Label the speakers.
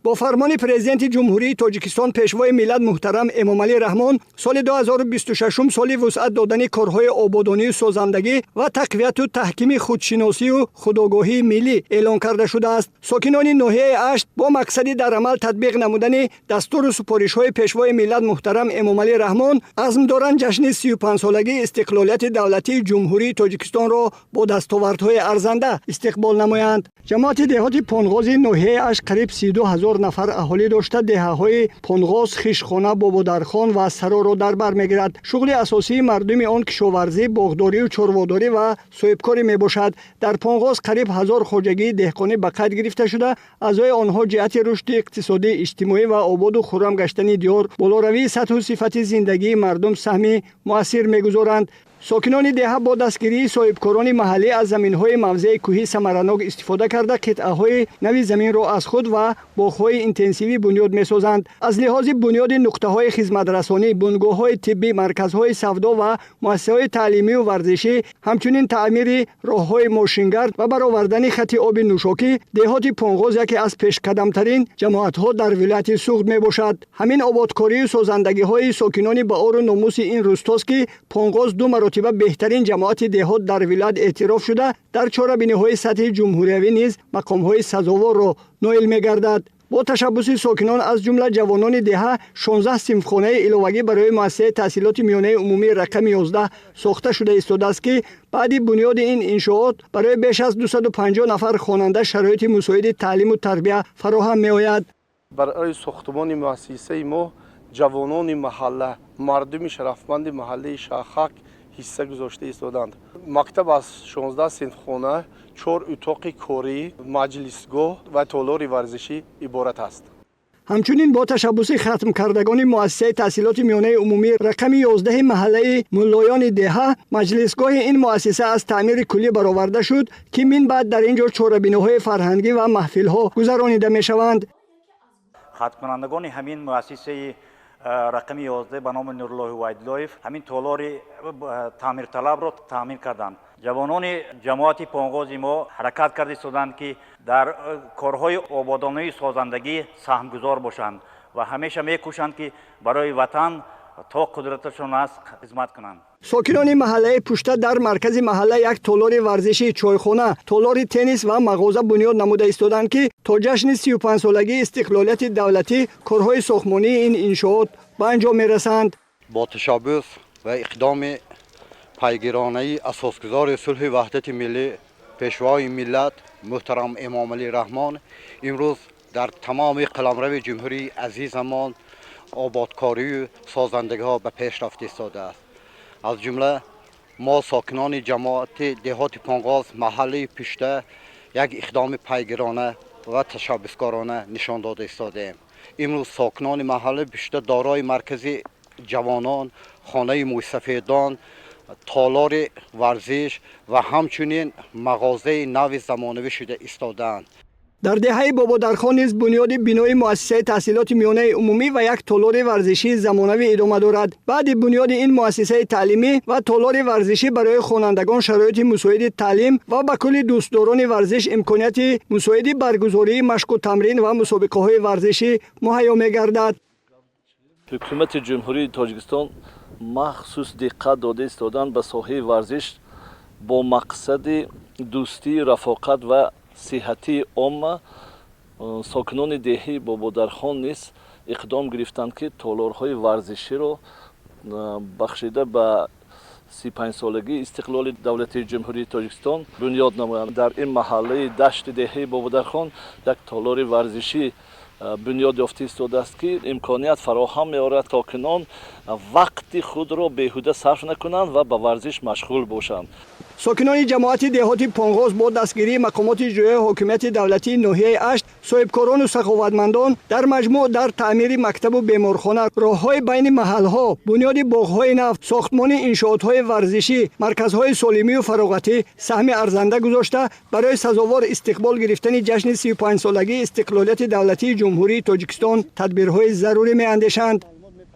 Speaker 1: Бо фармони Президенти Ҷумҳурии Тоҷикистон, Пешвои миллат муҳтарам Эмомалӣ Раҳмон, соли 2026 соли вусъат додани корҳои ободонию созандагӣ ва тақвияту таҳкими худшиносию худогоҳии миллӣ эълон карда шудааст. Сокинони ноҳияи Ашт бо мақсади дар амал татбиқ намудани дастуру супоришҳои Пешвои миллат муҳтарам Эмомалӣ Раҳмон азм доранд ҷашни 35-солагии истиқлолияти давлатии Ҷумҳурии Тоҷикистонро бо дастовардҳои арзанда истиқбол намоянд. Ҷамоати деҳоти Понғози ноҳияи Ашт қариб 32 000 нафар аҳолӣ дошта, деҳаҳои Понғоз, Хишхона, Бободархон ва Сароро дар бар мегирад. Шуғли асосии мардуми он кишоварзӣ, боғдорию чорводорӣ ва соҳибкорӣ мебошад. Дар Понғоз қариб 1000 хоҷагии деҳқонӣ ба қайд гирифта шуда, аъзои онҳо ҷиҳати рушди иқтисодӣ, иҷтимоӣ ва ободу хуррам гаштани диёр, болоравии сатҳу сифати зиндагии мардум саҳми муассир мегузоранд. Сокинони деҳа бо дастгирии соҳибкорони маҳаллӣ аз заминҳои мавзеи кӯҳӣ самаранок истифода карда, қитъаҳои нави заминро аз худ ва боғҳои интенсивӣ бунёд месозанд. Аз лиҳози бунёди нуқтаҳои хизматрасонӣ, бунгоҳҳои тиббӣ, марказҳои савдо ва муассисаҳои таълимию варзишӣ, ҳамчунин таъмири роҳҳои мошингард ва баровардани хати оби нӯшокӣ, деҳоти Понғоз яке аз пешқадамтарин ҷамоатҳо дар вилояти Суғд мебошад. Ҳамин ободкорию созандагиҳои сокинони ба ору номуси ин рустост, ки Понғоз ду маротиба беҳтарин ҷамоати деҳот дар вилоят эътироф шуда, дар чорабиниҳои сатҳи ҷумҳуриявӣ низ мақомҳои сазоворро ноил мегардад. Бо ташаббуси сокинон, аз ҷумла ҷавонони деҳа, 16 синфхонаи иловагӣ барои муассисаи таҳсилоти миёнаи умумии рақами 11 сохта шуда истодааст, ки баъди бунёди ин иншоот барои беш аз 250 нафар хонанда шароити мусоиди таълиму тарбия фароҳам меояд.
Speaker 2: Барои сохтумони муассисаи мо ҷавонони маҳалла, мардуми шарафманди маҳаллаи Шахак ҳисса гузошта истоданд. Мактаб аз 16 синфхона, чор утоқи корӣ, маҷлисгоҳ ва толори варзишӣ иборат аст.
Speaker 1: Ҳамчунин бо ташаббуси хатмкардагони муассисаи таҳсилоти миёнаи умумӣ рақами 11-и маҳаллаи Муллоёни деҳа маҷлисгоҳи ин муассиса аз таъмири куллӣ бароварда шуд, ки мин баъд дар ин ҷо чорабиниҳои фарҳангӣ ва маҳфилҳо гузаронида мешаванд.
Speaker 3: Хатмкунандагони ҳамин муассисаи рақами 11 ба номи Нуруллоҳи Убайдуллоев ҳамин толори таъмирталабро таъмир карданд. Ҷавонони ҷамоати Понғози мо ҳаракат карда истоданд, ки дар корҳои ободонию созандагӣ саҳмгузор бошанд ва ҳамеша мекӯшанд, ки барои ватан то қудраташон аст хизмат кунанд.
Speaker 1: Сокинони маҳаллаи Пушта дар маркази маҳалла як толори варзишӣ, чойхона, толори теннис ва мағоза бунёд намуда истоданд, ки то ҷашни 35-солагии истиқлолияти давлатӣ корҳои сохтмонии ин иншоот ба анҷом мерасанд.
Speaker 4: Бо ташаббус ва иқдоми пайгиронаи асосгузори сулҳи ваҳдати миллӣ, Пешвои миллат муҳтарам Эмомалӣ Раҳмон, имрӯз дар тамоми қаламрави ҷумҳурии азизамон ободкорию созандагиҳо ба пеш рафта истодааст. Аз ҷумла мо, сокинони ҷамоати деҳоти Понғоз, маҳаллаи Пушта, як иқдоми пайгирона ва ташаббускорона нишон дода истодаем. Имрӯз сокинони маҳаллаи Пушта дорои маркази ҷавонон, хонаи мӯйсафедон, толори варзиш ва ҳамчунин мағозаи нави замонавӣ шуда истодаанд.
Speaker 1: Дар деҳаи Бободархон низ бунёди бинои муассисаи таҳсилоти миёнаи умумӣ ва як толори варзишии замонавӣ идома дорад. Баъди бунёди ин муассисаи таълимӣ ва толори варзишӣ барои хонандагон шароити мусоиди таълим ва ба кулли дӯстдорони варзиш имконияти мусоиди баргузории машқу тамрин ва мусобиқаҳои варзишӣ муҳайё мегардад.
Speaker 5: Ҳукумати Ҷумҳурии Тоҷикистон махсус диққат дода истоданд ба соҳаи варзиш бо мақсади дӯстӣ, рафоқат ва сиҳатии омма. Сокинони деҳаи Бободархон низ иқдом гирифтанд, ки толорҳои варзиширо бахшида ба 35-солагии истиқлоли давлатии Ҷумҳурии Тоҷикистон бунёд намоянд. Дар ин маҳаллаи дашти деҳаи Бободархон як толори варзишӣ бунёд ёфта истодааст, ки имконият фароҳам меорад, сокинон вақти худро беҳуда сарф накунанд ва ба варзиш машғул бошанд.
Speaker 1: Сокинони ҷамоати деҳоти Понғоз бо дастгирии мақомоти иҷроияи ҳокимияти давлатии ноҳияи Ашт, соҳибкорону саховатмандон дар маҷмӯъ дар таъмири мактабу беморхона, роҳҳои байни маҳалҳо, бунёди боғҳои нав, сохтмони иншоотҳои варзишӣ, марказҳои солимию фароғатӣ саҳми арзанда гузошта, барои сазовор истиқбол гирифтани ҷашни 35-солагии истиқлолияти давлатии Ҷумҳурии Тоҷикистон тадбирҳои зарурӣ меандешанд.